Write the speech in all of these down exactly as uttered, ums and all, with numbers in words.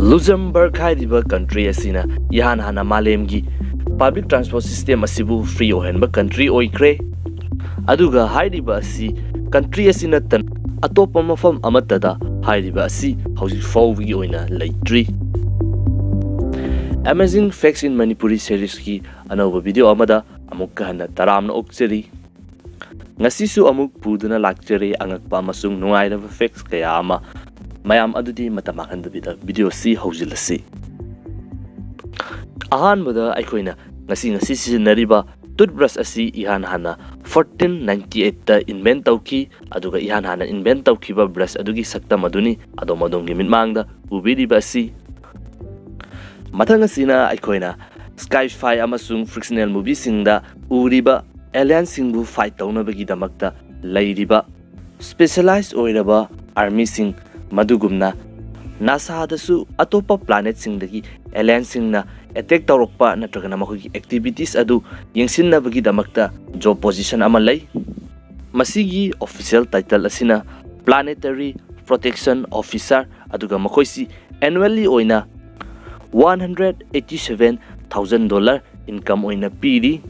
ꯂꯨꯖꯝꯕꯔꯒ ꯍꯥꯏꯔꯤꯕ ꯀꯟꯇ꯭ꯔꯤ ꯑꯁꯤꯅ ꯏꯍꯥꯟ ꯍꯥꯟꯅ ꯃꯥꯂꯦꯝꯒꯤ ꯄꯕ꯭ꯂꯤꯛ ꯇ꯭ꯔꯥꯟꯁꯄꯣꯔꯠ ꯁꯤꯁꯇꯦꯝ ꯑꯁꯤꯕꯨ ꯐ꯭ꯔꯤ ꯑꯣꯏꯍꯟꯕ ꯀꯟꯇ꯭ꯔꯤ ꯑꯣꯏꯈ꯭ꯔꯦ꯫ ꯑꯗꯨꯒ ꯍꯥꯏꯔꯤꯕ ꯑꯁꯤ ꯀꯟꯇ꯭ꯔꯤ ꯑꯁꯤ ꯅꯠꯇꯅ ꯑꯇꯣꯞꯄ ꯃꯐꯝ ꯑꯃꯠꯇꯗ ꯍꯥꯏꯔꯤꯕ ꯑꯁꯤ ꯍꯧꯖꯤꯛ ꯐꯥꯎꯕꯒꯤ ꯑꯣꯏꯅ ꯂꯩꯇ꯭ꯔꯤ꯫ Amazing Facts in Manipuri ꯁꯦꯔꯤꯁꯀꯤ ꯑꯅꯧꯕ ꯚꯤꯗꯤꯑꯣ ꯑꯃꯗ ꯑꯃꯨꯛꯀ ꯍꯟꯅ ꯇꯔꯥꯝꯅ ꯑꯣꯛꯆꯔꯤ꯫ ꯉꯁꯤꯁꯨ ꯑꯃꯨꯛ ꯄꯨꯗꯨꯅ ꯂꯥꯛꯆꯔꯤ ꯑꯉꯛꯄ ꯑꯃꯁꯨꯡ ꯅꯨꯡꯉꯥꯏꯔꯕ ꯐꯦꯛꯁ ꯀꯌꯥ ꯑꯃ꯫ ꯃꯌꯥꯝ ꯑꯗꯨꯗꯤ ꯃꯇꯝ ꯃꯥꯡꯍꯟꯗꯕꯤꯗ ꯚꯤꯗꯤꯑꯣꯁꯤ ꯍꯧꯖꯤꯜꯂꯁꯤ꯫ ꯑꯍꯥꯟꯕꯗ ꯑꯩꯈꯣꯏꯅ ꯉꯁꯤ ꯉꯁꯤ ꯁꯤꯖꯤꯟꯅꯔꯤꯕ ꯇꯨꯠꯕ꯭ꯔꯁ ꯑꯁꯤ ꯏꯍꯥꯟ ꯍꯥꯟꯅ ꯐꯣꯔꯇꯤꯟ ꯅꯥꯏꯟꯇꯤ ꯑꯩꯠꯇ ꯏꯟꯚꯦꯟ ꯇꯧꯈꯤ, ꯑꯗꯨꯒ ꯏꯍꯥꯟ ꯍꯥꯟꯅ ꯏꯟꯚꯦꯟ ꯇꯧꯈꯤꯕ ꯕ꯭ꯔꯁ ꯑꯗꯨꯒꯤ ꯁꯛꯇꯝ ꯑꯗꯨꯅꯤ ꯑꯗꯣꯝ ꯑꯗꯣꯝꯒꯤ ꯃꯤꯠꯃꯥꯡꯗ ꯎꯕꯤꯔꯤꯕ ꯑꯁꯤ꯫ ꯃꯊꯪ ꯑꯁꯤꯅ ꯑꯩꯈꯣꯏꯅ ꯁ꯭ꯀꯥꯏ ꯐꯥꯏ ꯑꯃꯁꯨꯡ ꯐ꯭ꯔꯤꯛꯁꯅꯦꯜ ꯃꯨꯚꯤꯁꯤꯡꯗ ꯎꯔꯤꯕ ꯑꯦꯂꯤꯌꯟꯁꯤꯡꯕꯨ ꯐꯥꯏꯠ ꯇꯧꯅꯕꯒꯤꯗꯃꯛꯇ ꯂꯩꯔꯤꯕ ꯁ꯭ꯄꯦꯁꯤꯌꯦꯂꯥꯏꯖ ꯑꯣꯏꯔꯕ ꯑꯥꯔꯃꯤꯁꯤꯡ, ꯃꯗꯨꯒꯨꯝꯅ ꯅꯥꯁꯥꯗꯁꯨ ꯑꯇꯣꯞꯄ ꯄ꯭ꯂꯥꯅꯦꯠꯁꯤꯡꯗꯒꯤ ꯑꯦꯂꯤꯌꯟꯁꯤꯡꯅ ꯑꯦꯇꯦꯛ ꯇꯧꯔꯛꯄ ꯅꯠꯇ꯭ꯔꯒꯅ ꯃꯈꯣꯏꯒꯤ ꯑꯦꯛꯇꯤꯚꯤꯇꯤꯁ ꯑꯗꯨ ꯌꯦꯡꯁꯤꯟꯅꯕꯒꯤꯗꯃꯛꯇ ꯖꯣꯕ ꯄꯣꯖꯤꯁꯟ ꯑꯃ ꯂꯩ꯫ ꯃꯁꯤꯒꯤ ꯑꯣꯐꯤꯁꯤꯌꯦꯜ ꯇꯥꯏꯇꯜ ꯑꯁꯤꯅ ꯄ꯭ꯂꯥꯅꯦꯇꯔꯤ ꯄ꯭ꯔꯣꯇꯦꯛꯁꯟ ꯑꯣꯐꯤꯁꯥꯔ, ꯑꯗꯨꯒ ꯃꯈꯣꯏꯁꯤ ꯑꯦꯅꯨꯋꯦꯜꯂꯤ ꯑꯣꯏꯅ one hundred eighty seven thousand dollar income ꯑꯣꯏꯅ ꯄꯤꯔꯤ꯫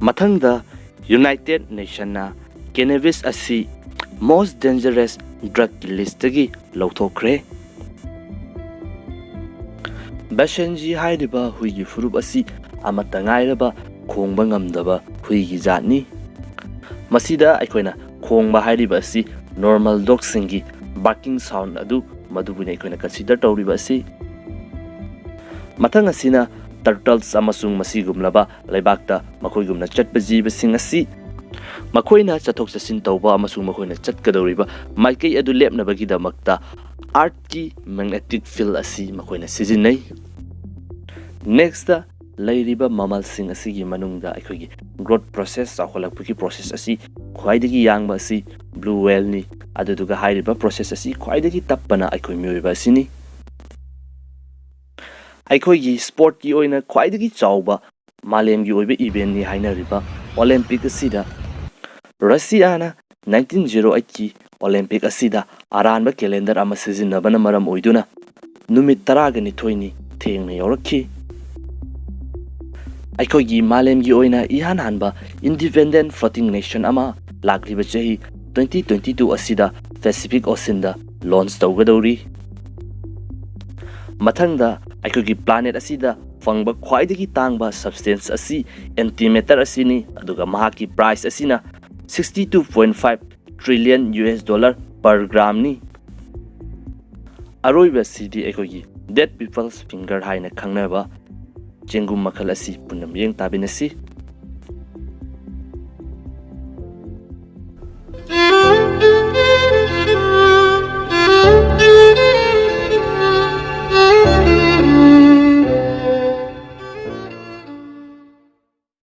ꯃꯊꯪꯗ, ꯌꯨꯅꯥꯏꯇꯦꯗ ꯅꯦꯁꯟꯅ ꯀꯦꯅꯦꯕꯤꯁ ꯑꯁꯤ ꯃꯣꯁ ꯗꯦꯟꯖꯔꯁ ꯗ꯭ꯔꯒꯀꯤ ꯂꯤꯁꯇꯒꯤ ꯂꯧꯊꯣꯛꯈ꯭ꯔꯦ꯫ ꯕꯦꯁꯦꯟꯖꯤ ꯍꯥꯏꯔꯤꯕ ꯍꯨꯏꯒꯤ ꯐꯨꯔꯨꯞ ꯑꯁꯤ ꯑꯃꯠꯇ ꯉꯥꯏꯔꯕ ꯈꯣꯡꯕ ꯉꯝꯗꯕ ꯍꯨꯏꯒꯤ ꯖꯥꯠꯅꯤ꯫ ꯃꯁꯤꯗ ꯑꯩꯈꯣꯏꯅ ꯈꯣꯡꯕ ꯍꯥꯏꯔꯤꯕ ꯑꯁꯤ ꯅꯣꯔꯃꯦꯜ ꯗꯣꯒꯁꯤꯡꯒꯤ ꯕꯥꯔꯀꯤꯡ ꯁꯥꯎꯟ ꯑꯗꯨ, ꯃꯗꯨꯕꯨꯅꯤ ꯑꯩꯈꯣꯏꯅ ꯀꯟꯁꯤꯗꯔ ꯇꯧꯔꯤꯕ ꯑꯁꯤ꯫ ꯃꯊꯪ ꯑꯁꯤꯅ ꯇꯔꯇꯜꯁ ꯑꯃꯁꯨꯡ ꯃꯁꯤꯒꯨꯝꯂꯕ ꯂꯩꯕꯥꯛꯇ ꯃꯈꯣꯏꯒꯨꯝꯅ ꯆꯠꯄ ꯖꯤꯕꯁꯤꯡ ꯑꯁꯤ ꯃꯈꯣꯏꯅ ꯆꯠꯊꯣꯛ ꯆꯠꯁꯤꯟ ꯇꯧꯕ ꯑꯃꯁꯨꯡ ꯃꯈꯣꯏꯅ ꯆꯠꯀꯗꯧꯔꯤꯕ ꯃꯥꯏꯀꯩ ꯑꯗꯨ ꯂꯦꯞꯅꯕꯒꯤꯗꯃꯛꯇ ꯑꯥꯔꯠꯀꯤ ꯃꯦꯒꯅꯦꯇꯤꯛ ꯐꯤꯜ ꯑꯁꯤ ꯃꯈꯣꯏꯅ ꯁꯤꯖꯤꯟꯅꯩ꯫ ꯅꯦꯛꯁꯇ, ꯂꯩꯔꯤꯕ ꯃꯃꯜꯁꯤꯡ ꯑꯁꯤꯒꯤ ꯃꯅꯨꯡꯗ ꯑꯩꯈꯣꯏꯒꯤ ꯒ꯭ꯔꯣꯠ ꯄ꯭ꯔꯣꯁꯦꯁ, ꯆꯥꯎꯈꯠꯂꯛꯄꯒꯤ ꯄ꯭ꯔꯣꯁꯦꯁ ꯑꯁꯤ ꯈ꯭ꯋꯥꯏꯗꯒꯤ ꯌꯥꯡꯕ ꯑꯁꯤ ꯕ꯭ꯂꯨ ꯋꯦꯜꯅꯤ꯫ ꯑꯗꯨꯗꯨꯒ ꯍꯥꯏꯔꯤꯕ ꯄ꯭ꯔꯣꯁꯦꯁ ꯑꯁꯤ ꯈ꯭ꯋꯥꯏꯗꯒꯤ ꯇꯞꯄꯅ ꯑꯩꯈꯣꯏ ꯃꯤꯑꯣꯏꯕ ꯑꯁꯤꯅꯤ꯫ ꯑꯩꯈꯣꯏꯒꯤ ꯁ꯭ꯄꯣꯔꯠꯀꯤ ꯑꯣꯏꯅ ꯈ꯭ꯋꯥꯏꯗꯒꯤ ꯆꯥꯎꯕ ꯃꯥꯂꯦꯝꯒꯤ ꯑꯣꯏꯕ ꯏꯚꯦꯟꯅꯤ ꯍꯥꯏꯅꯔꯤꯕ ꯑꯣꯂꯦꯝꯄꯤꯛ ꯑꯁꯤꯗ ꯔꯁꯤꯌꯥꯅ ꯅꯥꯏꯟꯇꯤꯟ ꯖꯦꯔꯣ ꯑꯩꯠꯀꯤ ꯑꯣꯂꯦꯝꯄꯤꯛ ꯑꯁꯤꯗ ꯑꯔꯥꯟꯕ ꯀꯦꯂꯦꯟꯗꯔ ꯑꯃ ꯁꯤꯖꯤꯟꯅꯕꯅ ꯃꯔꯝ ꯑꯣꯏꯗꯨꯅ ꯅꯨꯃꯤꯠ ꯇꯔꯥꯒ ꯅꯤꯊꯣꯏꯅꯤ ꯊꯦꯡꯅ ꯌꯧꯔꯛꯈꯤ꯫ ꯑꯩꯈꯣꯏꯒꯤ ꯃꯥꯂꯦꯝꯒꯤ ꯑꯣꯏꯅ ꯏꯍꯥꯟ ꯍꯥꯟꯕ ꯏꯟꯗꯤꯄꯦꯟꯗꯦꯟ ꯐ꯭ꯂꯣꯇꯤꯡ ꯅꯦꯁꯟ ꯑꯃ ꯂꯥꯛꯂꯤꯕ ꯆꯍꯤ ꯇ꯭ꯋꯦꯟꯇꯤ ꯇ꯭ꯋꯦꯟꯇꯤ ꯇꯨ ꯑꯁꯤꯗ ꯄꯦꯁꯤꯐꯤꯛ ꯑꯣꯁꯤꯟꯗ ꯂꯣꯟꯆ ꯇꯧꯒꯗꯧꯔꯤ꯫ ꯃꯊꯪꯗ ꯑꯩꯈꯣꯏꯒꯤ ꯄ꯭ꯂꯥꯅꯦꯠ ꯑꯁꯤꯗ ꯐꯪꯕ ꯈ꯭ꯋꯥꯏꯗꯒꯤ ꯇꯥꯡꯕ ꯁꯕꯁꯇꯦꯟꯁ ꯑꯁꯤ ꯑꯦꯟꯇꯤꯃꯦꯇꯔ ꯑꯁꯤꯅꯤ, ꯑꯗꯨꯒ ꯃꯍꯥꯛꯀꯤ ꯄ꯭ꯔꯥꯏꯁ ꯑꯁꯤꯅ sixty two point five trillion U S dollar per gramꯅꯤ꯫ ꯑꯔꯣꯏꯕ ꯑꯁꯤꯗꯤ ꯑꯩꯈꯣꯏꯒꯤ ꯗꯦꯠ ꯄꯤꯄꯜꯁ ꯐꯤꯡꯒꯔ ꯍꯥꯏꯅ ꯈꯪꯅꯕ ꯆꯦꯡꯒꯨꯝ ꯃꯈꯜ ꯑꯁꯤ ꯄꯨꯟꯅ ꯃꯤꯠꯌꯦꯡ ꯇꯥꯃꯤꯟꯅꯁꯤ꯫